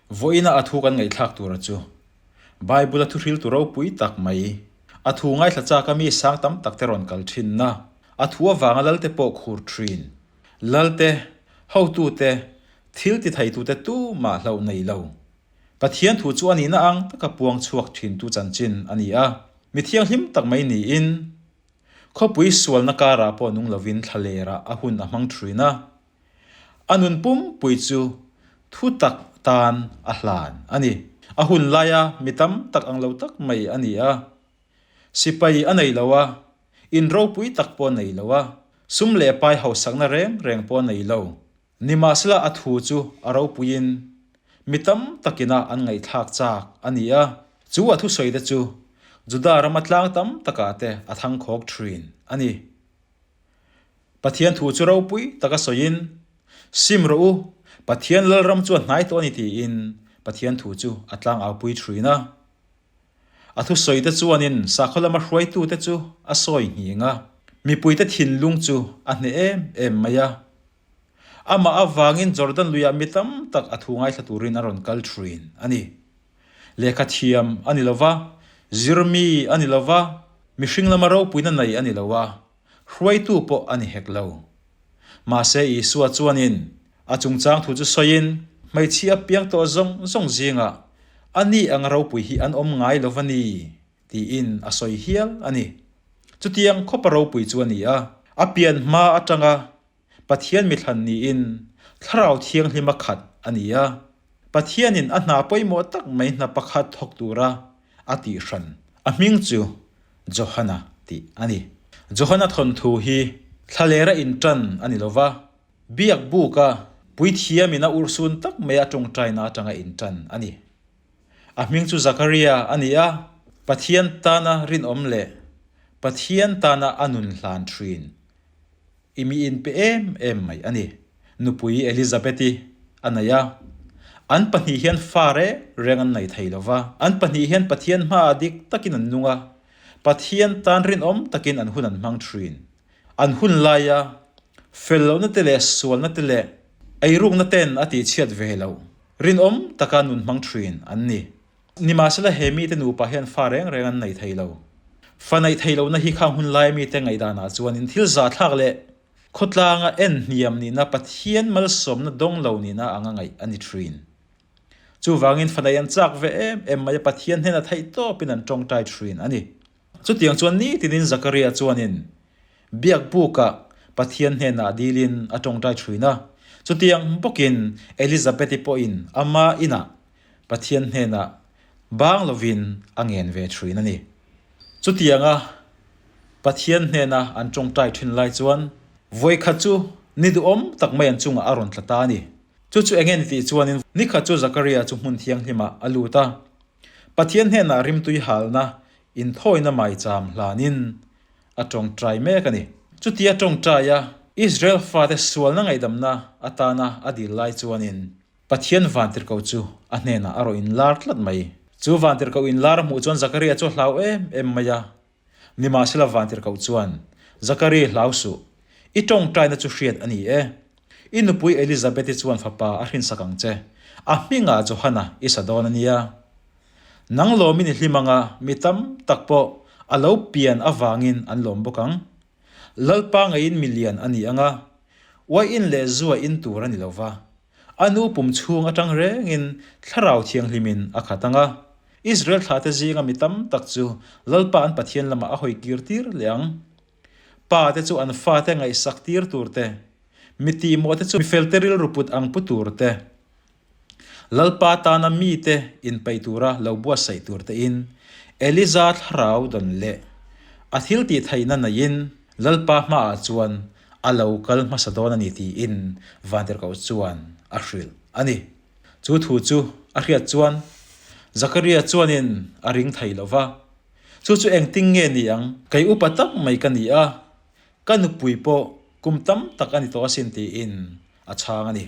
Vawiina a thu kan ngaihthlak tura chu Bible-a thuhriltu ropui tak mai, a thu ngaithla chaka mi sang tam tak te rawn kal thinna, a thu avanga lalte pawh khur thin, lalte, hotute, thil ti theitute tumah hlauh nei lo. Pathian thu chu a nihna ang taka puang chhuak thintu chanchin a ni a, mi thianghlim tak mai niin, khawpui sualna karah pawh nung lovin thlalerah a hun a hmang thin a. A nun pumpui chu thu tak tan a hlan a ni. A hun laia mi tam tak ang lo tak mai a ni a. Sipai a nei lo a, in ropui tak pawh a nei lo a, sum leh pai hausakna reng reng pawh a nei lo. Nimahsela a thu chu a ropuiin mi tam takina an ngaihthlak chak a ni a. Chu a thusawi te chu Juda rama tlang tam takah te a thangkhawk thin a ni. Pathian thu chu ropui taka sawiin, Sim rawh u, Pathian Lalram chu a hnai tawh a ni tiin Pathian thu chu a tlangaupui thin a. A thusawite chuanin sakhaw lama hruaitute chu a sawi nghing a, mipuite thinlung chu a hneh em em mai a. Amah avangin Jordan luiah mi tam tak a thu ngaithla turin a rawn kal thin a ni. Lehkha thiam a ni lo va, zirmi a ni lo va, mihring lama ropuina nei a ni lo a, Hruaitu pawh a ni hek lo. Mahse Isua chuanin a chungchang thu chu sawiin, Hmeichhia piang tawh zawng zawng zingah a ni anga ropui hi an awm ngai lo va ni, tiin a sawi hial a ni. Chutiang khawpa ropui chu a ni a, a pian hma atanga Pathian mithlan niin Thlarau Thianghlima khat a ni a. Pathianin a hna pawimawh tak mai hna pakhat thawk tura a tih hran a hming chu Johana tih a ni. Johana thawnthu hi thlalera intan a ni lo va, biak buka puithiamin a urhsun tak mai a tawngtaina atanga intan a ni. A hming chu Zakaria a ni a, Pathian tana rinawm leh Pathian tana a nun hlan thin. I mi inpe em em mai a ni. Nupui Elizabeth-i a nei a. An pahnih hian fa reng reng an nei thei lo va. An pahnih hian Pathian hmaah dik takin an nung a, Pathian tan rinawm takin an hun an hmang thin. An hun laia fel lohna te leh sualna te leh eirukna ten a tihchhiat ve loh rinawm taka nun hmang thin an ni. Nimahsela he mite nupa hian fa reng reng an nei thei lo. Fa neih theih lohna hi khang hun laia mite ngaihdanah chuanin thil zahthlak leh khawtlanga en hniam nihna Pathian malsawmna dawng lo nihna anga ngaih a ni thin. Chuvangin fa neih an chak ve em em mai a Pathian hnena theih tawpin an tawngtai thin a ni. Chutiang chuan nitinin Zakaria chuanin Biakbukah Pathian hnenah dilin a tawngtai thin a. Chutiang bawkin Elizabeth-i pawhin ama inah Pathian hnenah bang lovin a ngen ve thin a ni. Chutianga Pathian hnena an tawngtai thin lai chuan vawikhat chu ni duhawm tak mai an chungah a rawn tla ta a ni. Chu chu enge ni tih chuanin nikhat chu Zakaria chu hmun thianghlimah a lut a, Pathian hnenah rimtui halna inthawina maicham hlanin a tawngtai mek a ni. Chutia tawngtaia Israel fate sualna ngaihdamna atana a dil lai chuanin Pathian vantirhkoh chu a hnenah a rawn inlar tlat mai. Chu vantirhkoh inlar a hmuh chuan Zakaria chu a hlau em em mai a. Nimahsela vantirhkoh chuan, Zakari, hlau suh. I tawngtaina chu hriat a ni e. I nupui Elizabeth-i chuan fapa a hrinsak ang che. A hmingah Johana i sa dawn a nia. Nang lawmin i hlim anga mi tam tak pawh a lo pian avangin an lawm bawk ang. Lalpa ngeiin mi lian a ni anga, uaiin leh zua in tur a ni lo va. A nu pum chhung atang rengin Thlarau Thianghlimin a khat ang a. Israel thlahte zinga mi tam tak chu Lalpa an Pathian lamah a hawi kir tir leh ang. Pa te chu an fate ngaihsak tir tur te, mi tihmawh te chu mi felte rilru put ang pu tur te, Lalpa tana mite inpeih tura lo buatsaih tur tein Eliza thlarau dawn leh a thil tih theihna neiin Lalpa hmaah chuan a lo kal hmasa dawn a ni tiin Vantirhkoh chuan a hrilh a ni. Chu thu chu a hriat chuan Zakaria chuanin a ring thei lo va, Chu chu engtin nge ni ang? Kei upa tak mai ka ni a, Ka nupui pawh kum tam tak a ni tawh asin tiin a chhang a ni.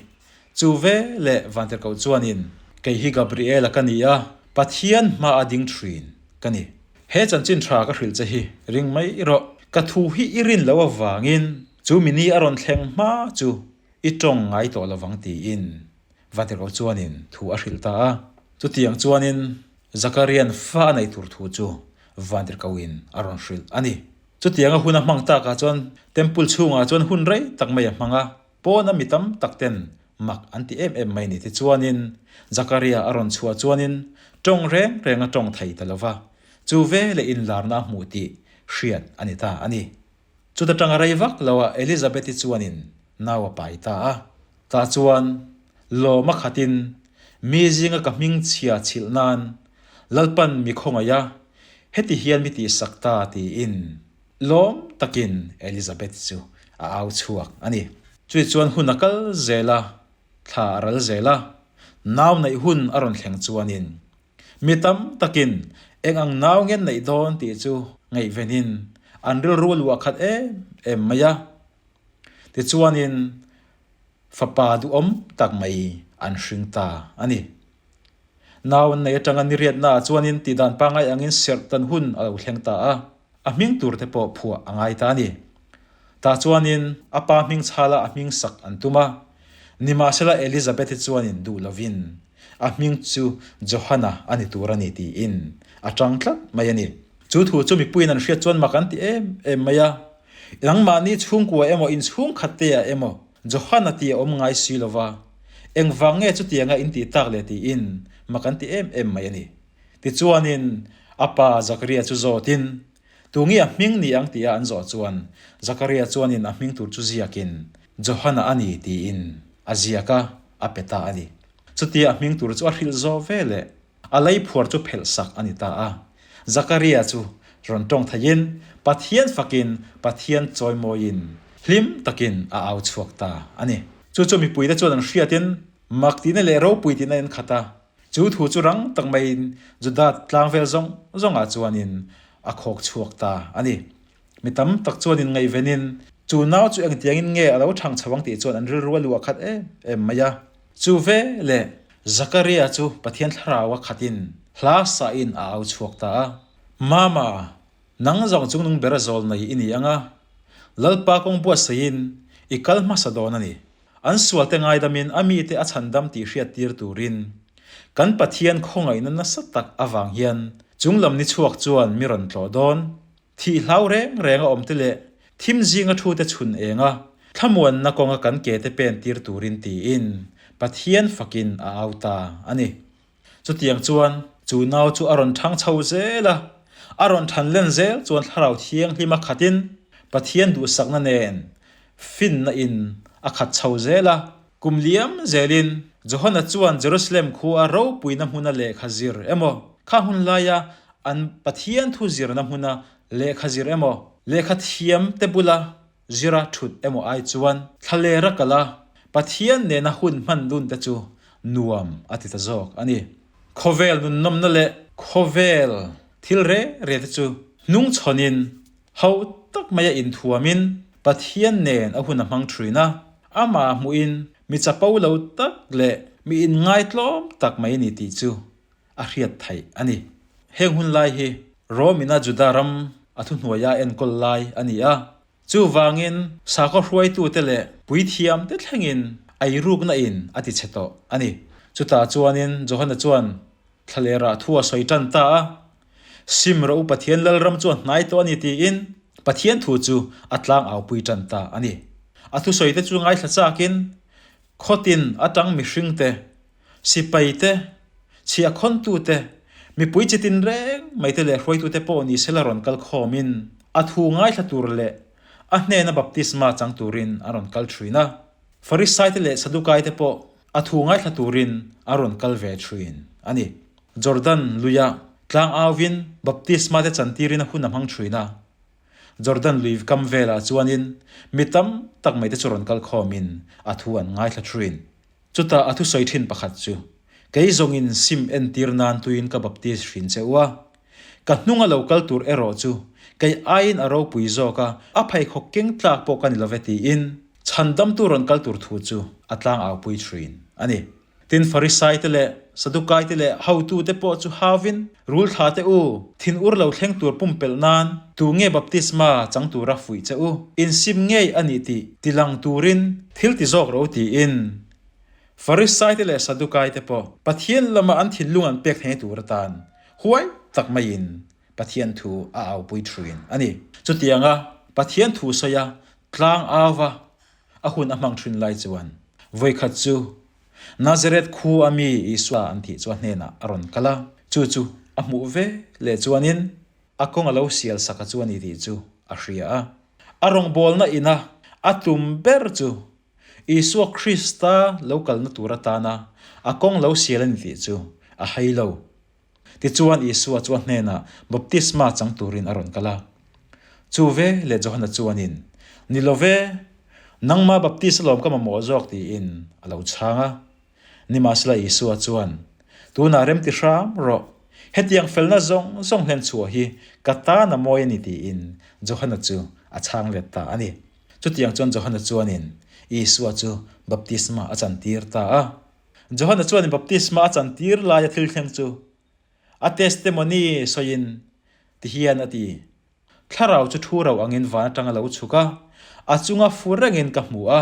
Chu ve leh Vantirhkoh chuanin, Kei hi Gabriela ka ni a, Pathian hma a ding thin ka ni. He chanchin tha ka hrilh che hi ring mai rawh. Ka thu hi i rin loh avangin chu mini a rawn thleng hma chu i tawng ngai tawh lovang tiin. Vantirhkoh chuanin thu a hrilh ta a. Chutiang chuanin Zakarian fa a neih tur thu chu Vantirhkohin a rawn hrilh a ni. Chutianga hun a hmang takah chuan Temple chhungah chuan hun rei tak mai a hmang a, pawna mi tam tak ten mak an ti em em mai ni. Tichuanin Zakaria a rawn chhuah chuanin tawng reng reng a tawng thei ta lo va, chu veleh inlarna a hmuh tih hriat a ni ta a ni. Chuta tanga rei vak loah Elizabeth-i chuanin nau a pai ta a. Tah chuan lawm a khatin mi zinga ka hming chhia chhilh nan Lalpan mi khawngaih a, heti hian mi tihsak ta tiin lawm takin Elizabeth chu a au chhuak a ni. Chui chuan hun a kal zel a, thla a ral zel a, nau neih hun a rawn thleng chuanin Mi tam takin eng ang nau ngen neih dawn tih chu ngaihvenin an rilru a luah khat em em mai a. Tichuanin fapa duhawm tak mai an hring ta a ni. Nau an nei atanga niriatnaah chuanin tihdan pangngai angin serh tan hun a lo thleng ta a, a hming tur te pawh phuah a ngai ta a ni. Tah chuanin a pa hming chhala a hming sak an tum a, nimahsela Elizabeth-i chuanin duh lovin A hming chu Johana a ni tur a ni tiin a tang tlat mai a ni. Chu thu chu mipuiin an hriat chuan mak an ti em em mai a. Nangmahni chhungkua emaw inchhungkhat te ah emaw Johana tih a awm ngai si lo va, engvang nge chutianga in tih tak le tiin mak an ti em em mai a ni. Tichuanin a pa Zakaria chu zawtin, Tunge a hming ni ang tia an zawh chuan Zakaria chuanin a hming tur chu ziakin Johana a ni tiin a ziak a, a pe ta a ni. Chutia a hming tur chu a hrilh zawh ve leh a lei phuar chu phelh sak a ni ta a. Zakaria chu rawn tawng theiin Pathian fakin Pathian chawimawiin hlim takin a au chhuak ta a ni. Chu chu mipuite chuan an hriatin mak tihna leh ropui tihna in khat a. Chu thu chu rang tak maiin Juda tlangvel zawng zawngah chuanin a khawk chhuak ta a ni. Mi tam tak chuanin ngaihvenin chu nau chu engtiangin nge a lo thang chho ang tih chuan an rilru a luah khat em em mai a. Chu ve leh Zakaria chu Pathian thlarau a khatin hla sahin a au chhuak ta a, Mama, nang zawng chungnung bera zawl nei i ni ang a, Lalpa kawng buatsaihin i kal hmasa dawn a ni. An sualte ngaidamin a mite a chhandam tih hriattir turin kan Pathian khawngaihna nasa tak avang hian chunglam ni chhuak chuan mi rawn tlawh dawn. Thih hlau reng reng a awmte leh thim zinga thute chhun enga thlamuanna kawnga kan ke te pen tir turin tiin Pathian fakin a au ta a ni. Chutiang chuan chu nau chu a rawn thang chho zel a, a rawn than len zel chuan Thlarau Thianghlima khatin Pathian duhsakna nen finna in a khat chho zel a. Kum liam zelin Johana chuan Jerusalem khua ropuina hmuna lehkha zir emaw, kha hun laia an Pathian thu zirna hmuna lehkha zir emaw, lehkha thiam te bula zira thut emaw ai chuan thlalera kal a, Pathian nena hun hman dun te chu nuam a ti ta zawk a ni. Khawvel nunnawmna leh khawvel thil reng reng te chu hnungchhawnin ho tak maia inthuamin Pathian nen a hun a hmang thin a, amah hmuhin mi chapo lo tak leh mi inngaitlawm tak mai a ni tih chu a hriat theih a ni. Heng hun lai hi Rome-ina Juda ram a thuhnuaia enkawl lai a ni a, chuvangin sakhaw hruaitute leh puithiamte thlengin eirukna in a ti chhe tawh a ni. Chutah chuanin Johana chuan thlalerah thu a sawi tan ta a, Sim rawh u Pathian Lalram chu a hnai tawh a ni tiin Pathian thu chu a tlangaupui tan ta a ni. A thusawite chu ngaithla chakin Khawtin atang mihringte, sipaite, chhiahkhawntute, mipui chitin reng maite leh hruaitute pawh ni sela rawn kal khawmin a thu ngaithla tur leh a hnena baptisma chang turin an rawn kal thin a. Farisaite leh Sadukaite pawh a thu ngaithla turin an rawn kal ve thin a ni. Jordan luia tlang auvin baptisma te chantirin a hun a hmang thin a. Jordan lui kam velah chuanin mi tam tak mai te chu rawn kal khawmin a thu an ngaithla thin. Chutah a thusawi thin pakhat chu, Kei zawngin sim entir nan tuin ka baptis hrin che u a. Ka hnunga lo kal tur erawh chu kei aiin a ropui zawk a, a pheikhawk keng tlak pawh ka ni lo ve tiin chhandamtu rawn kal tur thu chu a tlangaupui thin a ni. Tin, Farisaite leh Sadukaite leh hotute pawh chu hauvin, Rul thla te u, thin ur lo thleng tur pumpelh nan tu nge baptisma chang tura fuih che u? Insim ngei a nih tih tilang turin thil ti zawk ro tiin. Farisaite leh Sadukaite pawh Pathian lama an thinlung an pek theihna tur atan huai tak maiin Pathian thu a aupui thin a ni. Chutianga Pathian thu sawia tlang auva a hun a hmang thin lai chuan vawikhat chu Nazareth khu a mi Isua an tih chu a hnenah a rawn kal a, chu chu a hmuh ve leh chuanin a kawng a lo sial sak a chu a ni tih chu a hria a. A rawngbawlna ina a tum ber chu Isua Krista lo kalna tur atana a kawng lo sial a ni tih chu a hai lo. Tichuan Isua chu a hnenah baptisma chang turin a rawn kal a. Chu ve leh Johana chuanin, Ni lo ve, nangma baptis alawm ka mamawh zawk tiin a lo chhang a. Nimahsela Isua chuan, Tunah rem ti hram rawh, hetiang felna zawng zawng hlen chhuah hi ka tan a mawi a ni tiin Johana chu a chhang let ta a ni. Chutiang chuan Johana chuanin Isua chu baptisma a chantir ta a. Johana chuanin baptisma a chantir laia thil thleng chu a testimony sawiin tihian a ti. Thlarau chu thu ro angin van atang a lo chhuk a, a chunga fu rengin ka hmu a,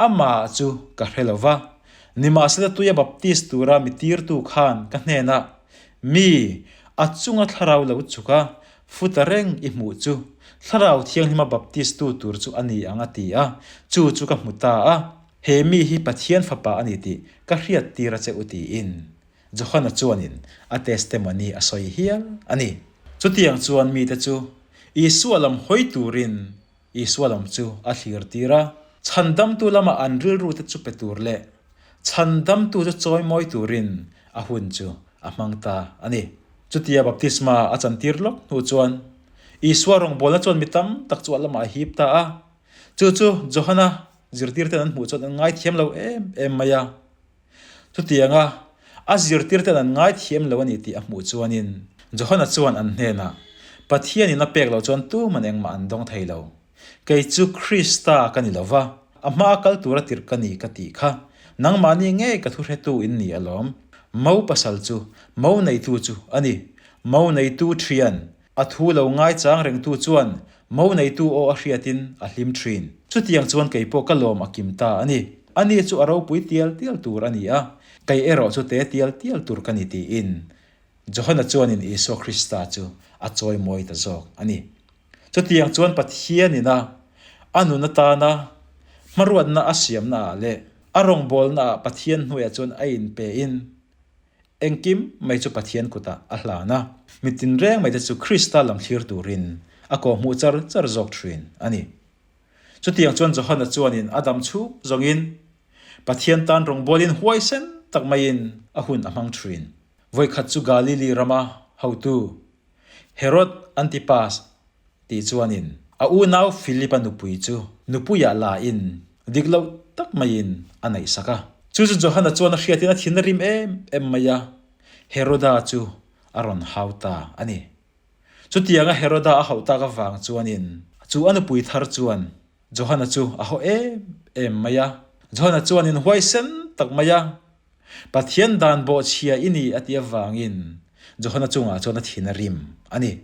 amah chu ka hre lo va. Nimahsela tuia baptist tura mi tirtu khan ka hnenah, Mi, a chunga thlarau lo chhuk a, fu ta reng i hmuh chu, Thlarau Thianghlima baptist tu tur chu a ni ang a ti a, chu chu ka hmu ta a, he mi hi Pathian Fapa a ni tih ka hriattir a che u tiin. Johana chuanin a testimony a sawi hial a ni. Chutiang chuan mite chu Isua lam hawi turin Isua lam chu a thlir tir a, chhandamtu lama an rilrute chu pe tur leh chhandamtu chu chawimawi turin a hun chu a hmang ta a ni. Chutia baptisma a chantir lawk hnu chuan Isua rawngbawlna chuan mi tam tak chu a lamah a hip ta a. Chu chu Johana zirtirten an hmuh chuan an ngaithiam lo em em mai a. Chutianga a zirtirten an ngaithiam lo a ni tih a hmuh chuanin Johana chuan an hnenah, Pathianin a pek loh chuan tuman engmah an dawng thei lo. Kei chu Krista ka ni lo va, a hmaa kal tura tirh ka ni ka tih kha nangmahni ngei ka thuhretu in ni alawm. Mo pasal chu mo neitu chu a ni. Mo neitu thian A thu lo ngaichang rengtu chuan mo neitu aw a hriatin a hlim thin. Chutiang chuan kei pawh ka lawm a kim ta a ni. Ani chu a ropui tial tial tur a ni a, kei erawh chu te tial tial tur ka ni tiin Johana chuanin Isua Krista chu a chawimawi ta zawk a ni. Chutiang chuan Pathianin a a nun atana hmaruatna a siamnaah leh a rawngbawlnaah Pathian hnuaiah chuan a inpein Engkim mai chu Pathian kutah a hlan a, mi tinreng mai te chu Krista lam thlir turin a kawhhmuh char char zawk thin a ni. Chutiang chuan Johana chuanin a dam chhuk zawngin Pathian tan rawngbawlin huaisen tak maiin a hun a hmang thin. Vawikhat chu Galili rama hotu Herod Antipas tih chuanin a unau Philip-a nupui chu nupuiah la in dik loh tak maiin a neihsak a. Chu chu Johana chuan a hriatin a thin a rim em em mai a, Heroda chu a rawn hau ta a ni. Chutianga Heroda a hauh tak avang chuanin chu a nupui thar chuan Johana chu a haw em em mai a. Johana chuanin huaisen tak mai a, Pathian dan bawhchhia i ni a ti avangin Johana chungah chuan a thin a rim a ni.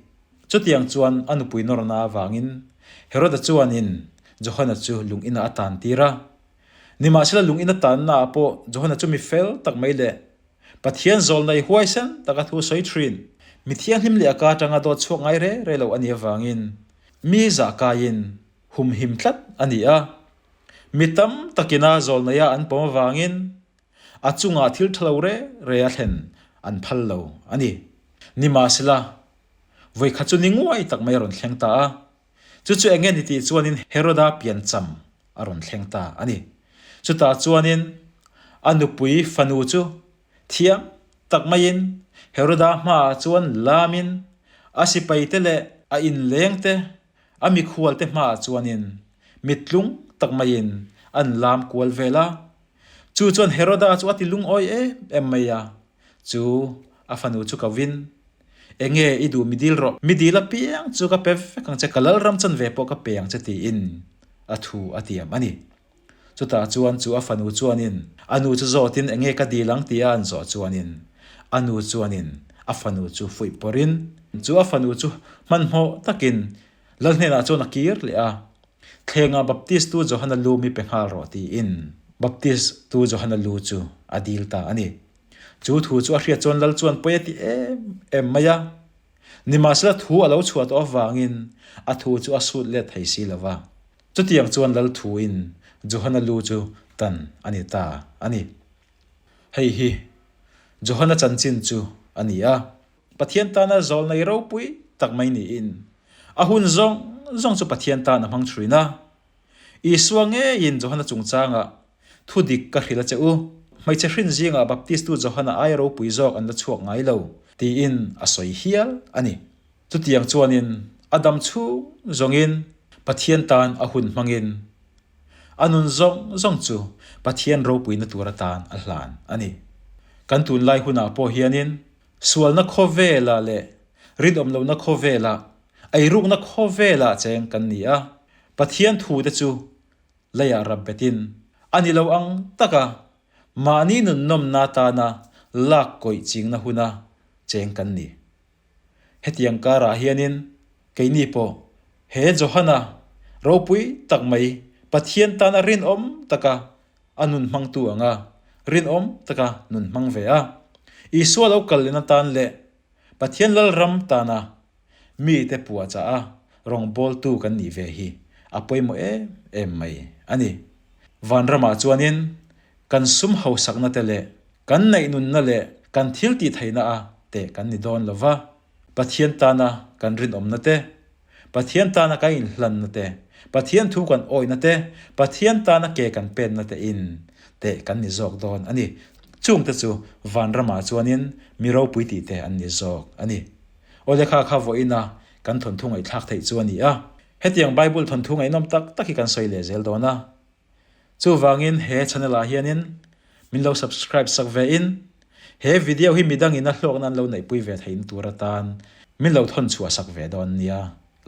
Chutiang chuan a nupui nawrna avangin Heroda chuanin Johana chu lung inah a tan tir a. Nimahsela lung in a tannaah pawh Johana chu mi fel tak mai leh Pathian zawlnei huaisen taka thu sawi thin, mi thianghlim leh a ka atanga dawt chhuak ngai re re lo a nih avangin mi zah kaiin humhim tlat a ni a. Mi tam takina zawlneia an pawm avangin a chungah thil tha lo re re a thlen an phal lo a ni. Nimahsela, vawikhat chu ni nguai tak mai a rawn thleng ta a. Chu chu eng nge ni tih chuanin Heroda piancham a rawn thleng ta a ni. Chutah chuanin a nupui fanu chu thiam tak maiin Heroda hmaah chuan lamin a sipaite leh a inlengte A mikhualte hmaah chuanin mittlung tak maiin an lam kual vel a. Chu chuan Heroda chu a ti lungawi em em mai a, chu a fanu chu ka vin. Enge i duh mi dil rawh, mi dil apiang chu ka pe vek ang che, ka lalram chanve pawh ka pe ang che tiin a thu a tiam a ni. Chutah chuan chu a fanu chuanin a nu chu zawtin enge ka dil ang tia an zawh chuanin a nu chuanin a fanu chu fuih pawrhin chu a fanu chu hmanhmawh takin lal hnenah chuan a kir leh a, Thlenga Baptistu Johana lu mi pe nghal rawh tiin. Baptist tu Johana lu chu a dil ta a ni. Chu thu chu a hriat chuan Lal chuan pawi a ti em em mai a. Nimahsela thu a lo chhuah tawh avangin a thu chu a sut let thei si lo va. Chutiang chuan Lal thuin Johana lu chu tan a ni ta a ni. Hei hi Johana chanchin chu a ni a. Pathian tana zawlnei ropui tak mai niin a hun zawng zawng chu Pathian tan a hmang thin a. Isua ngeiin Johana chungchangah thu dik ka hrilh a che u, hmeichhe hrin zingah Baptistu Johana aia ropui zawk an la chhuak ngai lo, tiin a sawi hial a ni. Chutiang chuanin a dam chhung zawngin Pathian tan a hun hmangin a nun zawng zawng chu Pathian ropuina tur atan a hlan a ni. Kan tunlai hunah pawh hianin sualna khawvelah leh rinawmlohna khawvelah, eirukna khawvelah cheng kan ni a. Pathian thute chu leiah rap betin a ni lo ang taka mahni nunnawmna atana lak kawih chingna huna cheng kan ni. Hetiang karah hianin keini pawh he Johana ropui tak mai Pathian tana rinawm taka a nun hmangtu anga rinawm taka nun hmang ve a, Isua lo kal lehna tan leh Pathian Lalram tana mite puahchah a rawngbawltu kan nih ve hi a pawimawh em em mai a ni. Vanramah chuanin kan sum hausakna te leh kan neihnunna leh kan thil tih theihna a teh kan ni dawn lo va, Pathian tana kan rinawmna te, Pathian tana kan inhlanna te, Pathian thu kan awihna te, Pathian tana ke kan penna te in teh kan ni zawk dawn a ni. Chungte chu vanramah chuanin mi ropui tih te an ni zawk a ni. Aw lehkha kha vawiina kan thawnthu ngaihthlak theih chu a ni a. Hetiang Bible thawnthu ngaihnawm tak tak hi kan sawi leh zel dawn a. Chuvangin he channel ah hianin min lo subscribe sak ve in he video hi midangin a hlawkna an lo neihpui ve theihna tur atan min lo thawn chhuah sak ve dawn nia.